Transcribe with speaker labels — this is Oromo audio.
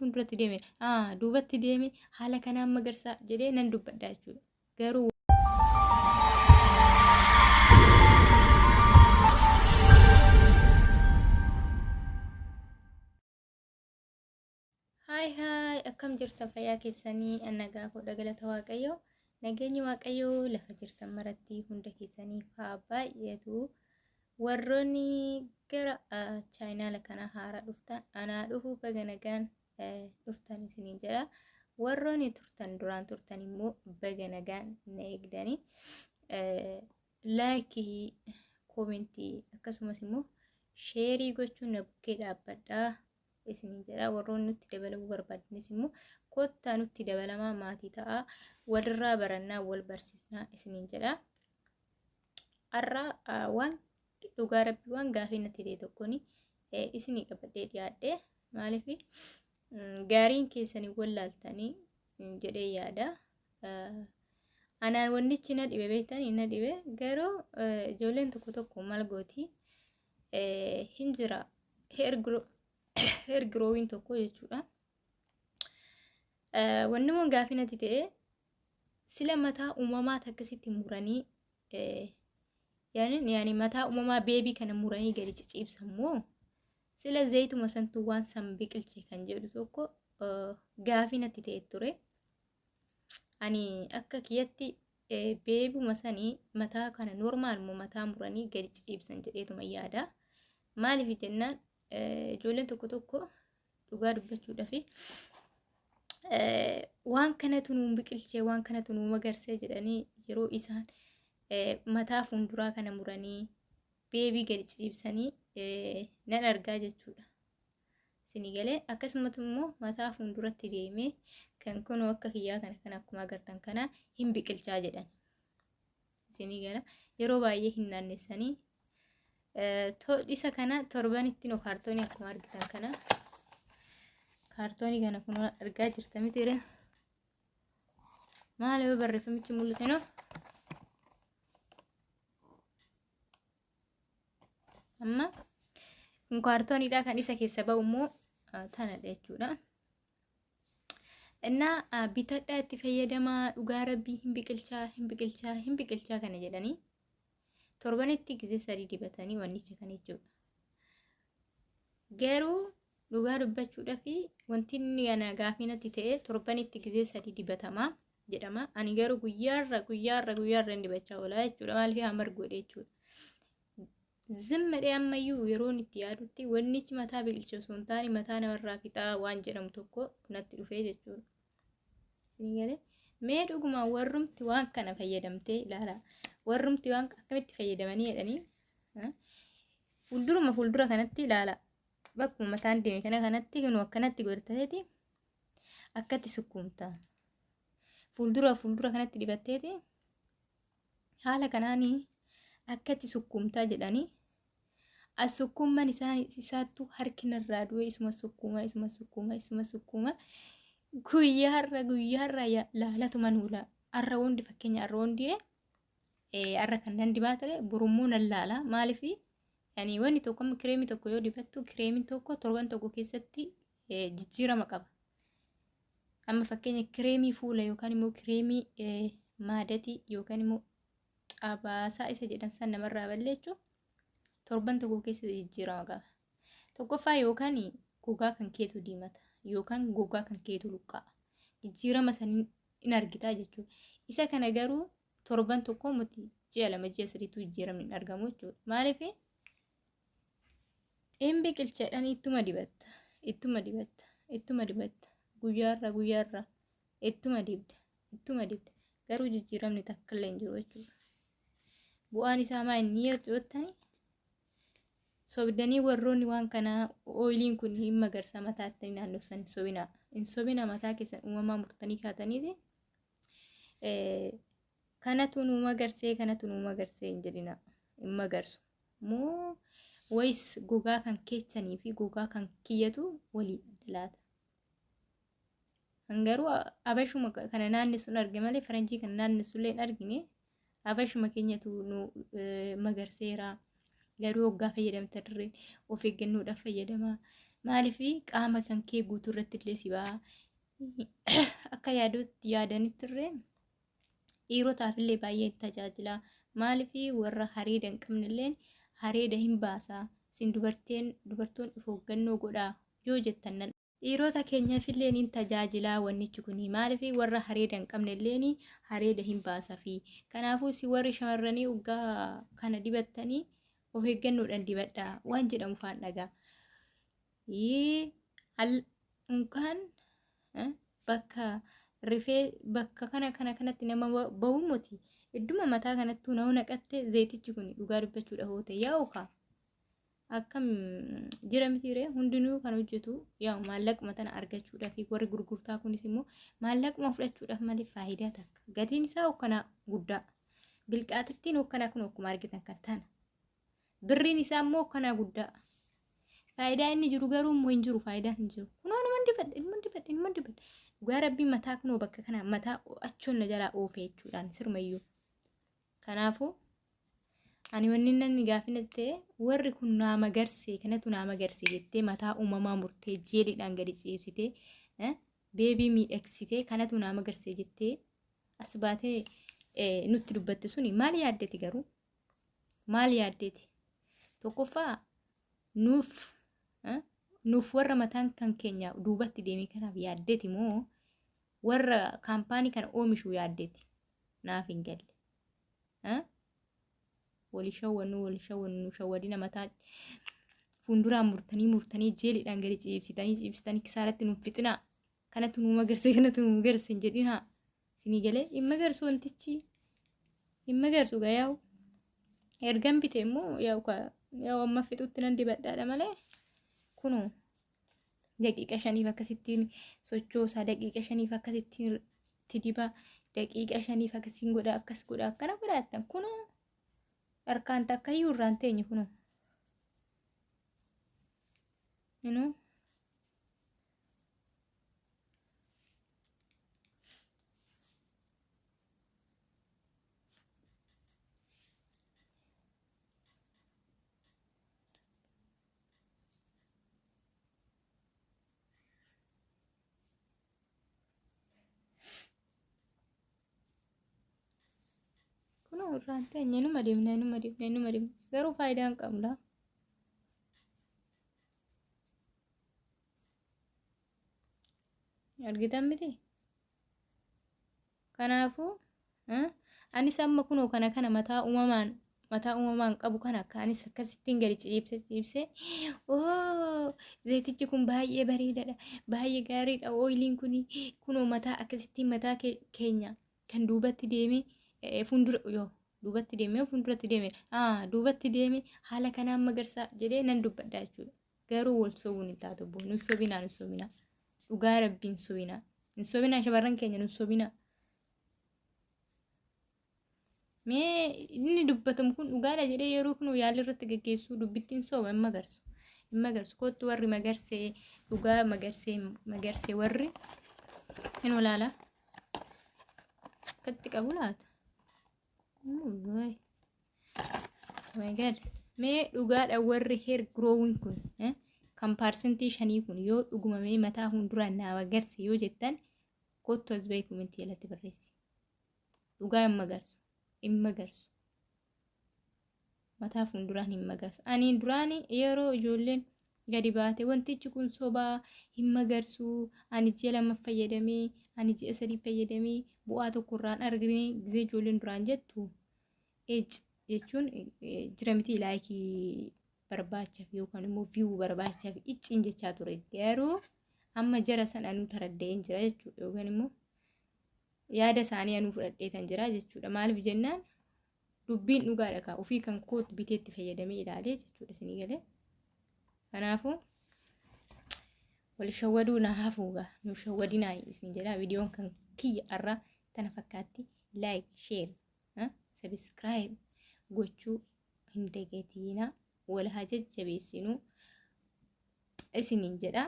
Speaker 1: Fuulduratti deeme, duubatti deeme, haala kanaan magarsaa jedhee nan dubbadha jechuudha. Garuu Haay haay, akkam jirtan? Fayyaa keessanii? Nagaa koodha, galata Waaqayyoo. Nageenyi Waaqayyoo lafa jirtan maratti hunda keessaniif haa baay'atu. Warroonni gara chaayinaala kana haaraa dhuftan, anaa dhufu, baga nagaan dhuftan isiniin jedha. Warroonni turtan, duraan turtan immoo baga nagaan na eegdanii. Laayikii, koomentii akkasumas immoo sheerii gochuun na bukkee dhaabbadhaa isiniin jedha. Warroonni nutti dabalamuu barbaadanis immoo kottaa nutti dabalamaa, maatii ta'aa, walirraa barannaa, wal barsiisnaa isiniin jedha. Har'a waan dhugaa rabbi waan gaafii natti ta'e tokkoon isinii qabadhee dhiyaadhe. Maaliif gaariin keessanii wallaaltanii jedhee yaada. Anaan wannichi na dhibe beektanii, na dhibe garuu ijoolleen tokko tokko maal gooti hin jira, hair growing tokko jechuudha. Wanni immoo gaafii natti ta'e, sila mataa uumamaa akkasitti muranii, yaani mataa uumamaa beebii kana muranii gadi ciciibsan moo sila zayituma santuu waan san biqilche kan jedhu tokko gaafii natti ta'e ture. Ani akka kiyyatti beebuma sanii mataa kana normaal moo mataa muranii gadi ciciibsan jedheetuma yaada. Maaliif jennaan, ijoolleen tokko tokko dhugaa dubbachuudhaaf waan kanatu nuun biqilchee, waan kanatu nuu magarsee jedhanii yeroo isaan mataa fuulduraa kana muranii beebii gadi ciciibsanii nan argaa jechuudha. Isinii galee? Akkasumas immoo mataa fuulduratti deemee kan kunoo akka kiyyaa kana kan akkuma agartan kana hin biqilchaa jedhan. Isinii gala? Yeroo baay'ee hin naannessanii. Isa kana torbanitti no kaartoonii akkuma argitan kana, kaartoonii kana kun argaa jirta mitiire? Maal yoo barreeffamichi mul'ate no? Amma kun kaartooniidha, kan isa keessa ba'u immoo tanadha jechuudha. Innaa bitadhaa itti fayyadamaa, dhugaa rabbii hin biqilchaa, hin biqilchaa, hin biqilchaa kana jedhanii torbanitti gizee sadii dibatanii wannicha kana jechuudha. Garuu dhugaa dubbachuudhaaf wanti inni ana gaafii natti ta'e, torbanitti gizee sadii dibatamaa jedhama. Ani garuu guyyaarra guyyaarra guyyaarra hin dibachaa oolaa jechuudha. Maaliif haa margu godhe jechuudha. Zimmadhee ammayyuu yeroon itti yaadutti wannichi mataa biqilcha osoo hin taane mataa namarraa fixaa waan jedhamu tokko natti dhufee jechuudha. Isin galee? Mee dhuguma warrumti waan kana fayyadamtee ilaala. Warrumti waan akkamitti fayyadamanii jedhanii fuulduruma fuuldura kanatti ilaala. Bakkuma mataan deeme kana kanatti kunuu akkanatti godhateeti akkatti sukkuumta. Fuuldura fuuldura kanatti dibatteeti haala kanaanii akkatti sukkuumtaa jedhanii, as sukkuumman isaan isaattu harki narraa du'e. Isuma sukkuuma, isuma sukkuuma, isuma sukkuuma, guyyaarra guyyaarra laalatuma nuula. Arra wondi fakkeenya, arra wondi arra kan nan dibaa ture, borummoo nan laala. Maaliif yani wanni tokko, amma kireemii tokko yoo dibattu, kireemiin tokko torban tokko keessatti jijjiirama qaba. Amma fakkeenya kireemii fuula yookaan immoo kireemii maadatii yookaan immoo xabaasaa isa jedhan san namarraa balleechu torban tokko keessatti jijjiirama qaba. Tokkoffaa yookaan gogaa kan keetu diimata yookaan gogaa kan keetu luqqa'a. Jijjiirama saniin in argitaa jechuudha. Isa kana garuu torban tokko miti, ji'a 2, ji'a sadiitu jijjiiramni hin argamu jechuudha. Maaliif hin biqilchadhaan ittuma dibatta, ittuma dibatta, ittuma dibatta, guyyaarra guyyaarra ittuma dibda, ittuma dibda, garuu jijjiiramni takka illee hin jiru jechuudha. Bu'aan isaa maa inni yoo sobdanii warroonni waan kanaa ooyiliin kun hin magarsa mataatti naannofsan, hin sobinaa. Hin sobina, mataa keessan uumamaa murtanii kaataniiti. Kanatu nu magarsee, kanatu nu magarsee hin jedhina. Hin magarsu. Moo wayis gogaa kan keessanii fi gogaa kan kiyyatu walii adda laata? Kan garuu abashuma kana naannessuun arge malee faranjii kana naannessullee hin argine. Abashuma keenyatu nu magarseera. Garuu hoggaa fayyadamta dirree of eeggannoodhaaf fayyadamaa. Maaliif qaama kan kee guutuu irratti illee si ba'a. Akka yaadutti yaadanitti illee dhiirotaaf illee baay'ee tajaajila. Maaliif warra hareeda hin qabne illee hareeda hin baasa. Isin dubarteen dubartoon of eeggannoo godhaa yoo jettan nan dhiirota keenyaaf illee ni tajaajila wannichi kun. Maaliif warra hareeda hin qabne illee hareeda hin baasafi. Kanaafuu isin warri shamarranii waggaa kana dibattanii of eeggannoodhaan dibadhaa waan jedhamu faan dhagaa. Unkaan bakka rifee bakka kana kana kanatti nama bahu miti. Idduma mataa kanattuu nama naqatte zayitichi kun dhugaa dubbachuudha hoote yaa'u kaa. Akkam jira miti ree hundinuu kan hojjetu yaa'u maallaquma tana argachuudhaaf warri gurgurtaa kunis immoo maallaquma fudhachuudhaaf malee faayidaa takka. Gatiin isaa hokkanaa guddaa. Bilqaaxittiin hokkanaa kun akkuma argitan kan tana. Birriin isaa immoo hokkanaa guddaa. Faayidaa inni jiru garuu immoo hin jiru, faayidaan hin jiru. Kunoo numa dibadhe, numa dibadhe, numa dibadhe. Dhugaa rabbii mataa kunoo bakka kana mataa achoon na jalaa oofe jechuudhaan sirmayyuu. Kanaafuu ani wanni namni gaafina ta'e warri kun naa magarsee kanatu naa magarsee jettee mataa uumamaa murtee jeeliidhaan gadi ciibsitee beebii miidhagsitee kanatu naa magarsee jettee as baatee nutti dubbatte suni maal yaaddeti garuu? Maal yaaddeeti? Tokkoffaa nuuf nuuf warra mataan kan keenya duubatti deeme kanaaf yaaddeeti moo warra kaampaanii kana oomishu yaaddeeti? Naaf hin galle. Wali shawwannu wali shawwannu nu shawwadina mataa fuulduraan murtanii murtanii jeeliidhaan gadi ciibsitanii ciibsitanii kisaaratti nu fixinaa. Kanatu nu magarse kanatu nu magarse hin jedhinaa. Isinii galee hin magarsu wantichi hin magarsu gaa yaa'u. Ergan bite immoo yaa'u ka yaa'u amma fixutti nan dibadhaadha malee kunoo daqiiqa shaniif akkasittiin sochoosaa daqiiqa shaniif akkasittiin itti dibaa daqiiqa shaniif akkasiin godha akkas godha akkana godhaattan kunoo harkaan takkayyuu irraan teenye kunoo. Inuu kunoo irraan teenye inuma deemna inuma deemna inuma deemna garuu faayidaa hin qabu laa. Argitan miti? Kanaafuu anis amma kunoo kana kana mataa uumamaan qabu kana akka anis akkasittiin gadi ciibse ciibse oo zayitichi kun baay'ee bareedaadha baay'ee gaariidha ooyiliin kun kunoo mataa akkasittiin mataa keenya kan duubatti deeme fuuldura yoo duubatti deeme fuulduratti deeme duubatti deeme haala kanaan magarsaa jedhee nan dubbadha jechuudha. Garuu wal sobuun hin taatu boo. Nun sobinaa nun sobinaa. Dhugaa rabbii hin sobinaa. Hin sobinaa shamarran keenya nun sobinaa. Mee inni dubbatamu kun dhugaadha jedhee yeroo kun yaalii irratti gaggeessuu dubbittiin soba hin magarsu. Hin magarsu. Kottu warri magarsee dhugaa magarsee magarsee warri hin olaala. Akkatti qabu laata? Oh my God. Mee dhugaadha warri hair growing kun kan 5% kun yoo dhuguma mee mataa fuulduraan naa magarse yoo jettan kottu as bahii komentii jalatti barreessi. Dhugaa hin magarsu. Hin magarsu. Mataa fuulduraan hin magarsu. Ani duraan yeroo ijoolleen gadi baate wantichi kun sobaa hin magarsu ani ji'a 2 fayyadamee ani ji'a 3 fayyadamee bu'aa tokko irraan argine gizee ijoolleen duraan jettu ec jechuun jira miti laayikii barbaachaaf yookaan immoo viyuu barbaachaaf icciin jechaa ture garuu amma jara san anuu taradda'een jira jechuudha yookaan immoo yaada isaanii anuu fudhadheetan jira jechuudha maaliif jennaan dubbiin dhugaadha kaa ofii kan kootu biteetti fayyadamee ilaalee jechuudha isinii galee kanaafuu wal shawwaduu na hafuugaa nu shawwadinaa isin jedha viidiyoon kan kiyya irraa tana fakkaatti like share subscribe gochuu hin dagatiina wal haa jajjabeessinu isiniin jedha.